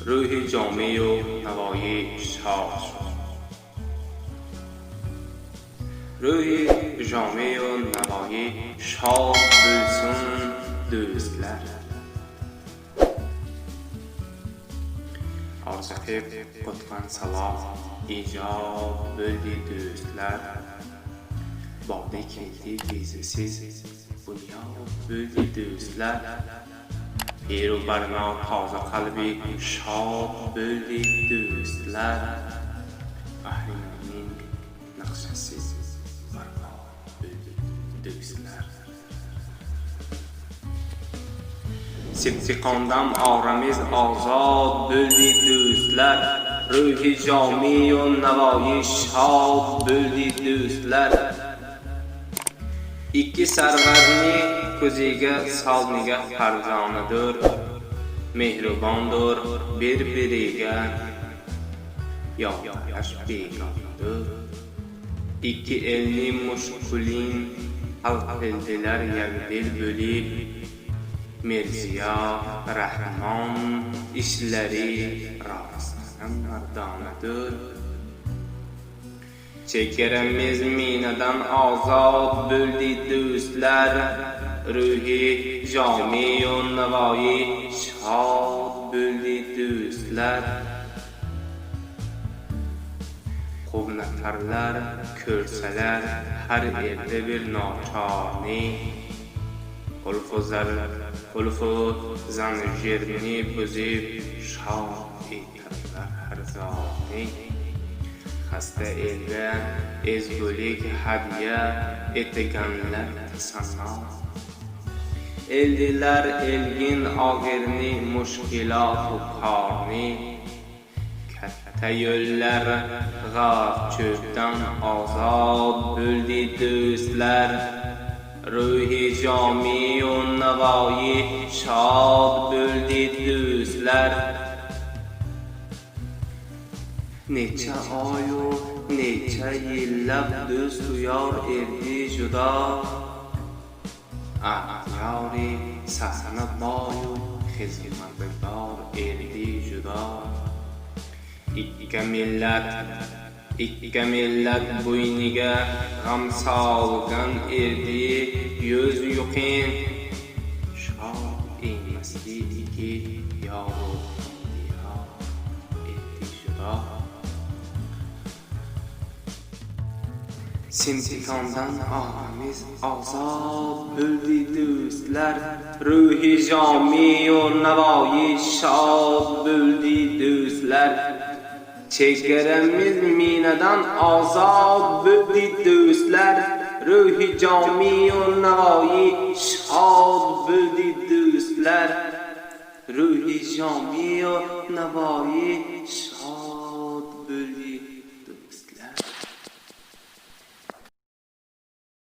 Ruhi Jomiy u Navoiy shod شد. Ruhi Jomiy u Navoiy shod bo'lsin do'stlar. Orzu qilib qotgan saloh ijob bo'ldi do'stlar. Bordi keldi bezisiz bunyod bo'ldi do'stlar. Piru barno toza qalbi shod bo'ldi do'stlar. Ahrimanning naqshasi barbod bo'ldi do'stlar. Sibtiqondan oramiz ozod bo'ldi do'stlar. Ruhi Jomiy u Navoiy shod bo'ldi do'stlar. Ikki sarvarni ko'ziga solniga farzonadir, mehribondir bir-biriga yordalash begonadir. Ikki elni mushkulin hal qildilar yakdil bo'lib, Mirziyo Rahmon ishlari rostdan mardonadir. Chegaramiz minadan ozod bo'ldi do'stlar. Ruhi Jomiy u Navoiy shod bo'ldi do'stlar. Quvnatarlar ko'rsalar har yerda bir nochorni, qulfu zanjirni buzib shod etarlar har zorni. Xasta elga ezgulik hadya etganlar tasanno. Eldilar elgin og'irni mushkilotu korni. Katta yo'llar g'oz cho'pdan ozod bo'ldi do'stlar. Ruhi Jomiy u Navoiy shod bo'ldi do'stlar. Necha oyu necha yillab do'st u yor erdi judo. Ahyori sahna boyu xizmatgor erdi judo. Ikki millat bo'yniga g'am solgan erdi yuz yuqin. Shod emasdi ikki yoru diyor erdi judo. Simtikondan oramiz ozod bo'ldi do'stlar. Ruhi Jomiy u Navoiy shod bo'ldi do'stlar. Chegaramiz minadan ozod bo'ldi do'stlar. Ruhi Jomiy u Navoiy shod bo'ldi do'stlar. Ruhi Jomiy u Navoiy shod bo'ldi